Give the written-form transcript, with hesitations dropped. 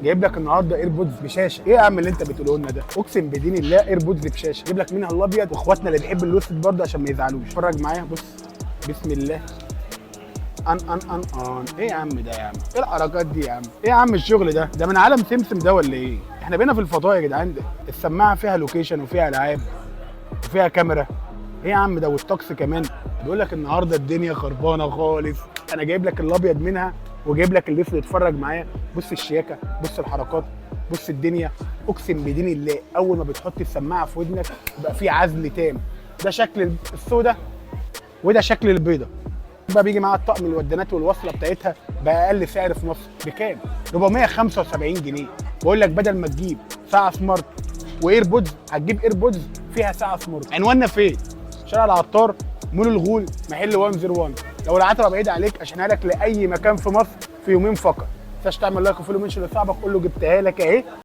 جايب لك النهارده AirPods بشاشه. ايه يا عم اللي انت بتقوله لنا ده؟ اقسم بدين الله AirPods بشاشه. جايب لك منها الابيض، واخواتنا اللي بيحب الاسود برضه عشان ما يزعلوش. اتفرج معايا، بص بسم الله. ان ان ان ان ايه يا عم ده يا عم؟ ايه الحركات دي يا عم؟ ايه يا عم الشغل ده؟ ده من عالم سمسم ده ولا ايه؟ احنا بقينا في الفضاء يا جدعان. ده السماعة فيها location وفيها العاب وفيها كاميرا. ايه يا عم ده؟ والطقس كمان. بيقول لك النهارده الدنيا خربانة خالص. انا جايب لك الابيض منها وجايب لك الاسود. اتفرج معايا، بص الشياكه، بص الحركات، بص الدنيا. اقسم بدين الله اول ما بتحط السماعة في ودنك يبقى في عزل تام. ده شكل السودا وده شكل البيضة. بقى بيجي معاها الطقم، الودانات والوصله بتاعتها، باقل سعر في مصر. بكام؟ 475 جنيه. بقول لك بدل ما تجيب ساعة smart و AirPods، هتجيب AirPods فيها ساعة smart. عنواننا فين؟ شارع العطار، مول الغول، محل 101. لو العتبة بعيدة عليك اشحنها لك لاي مكان في مصر في يومين فقط. ما تنساش تعمل like و follow، mention لصاحبك، قول له جبتها لك اهي.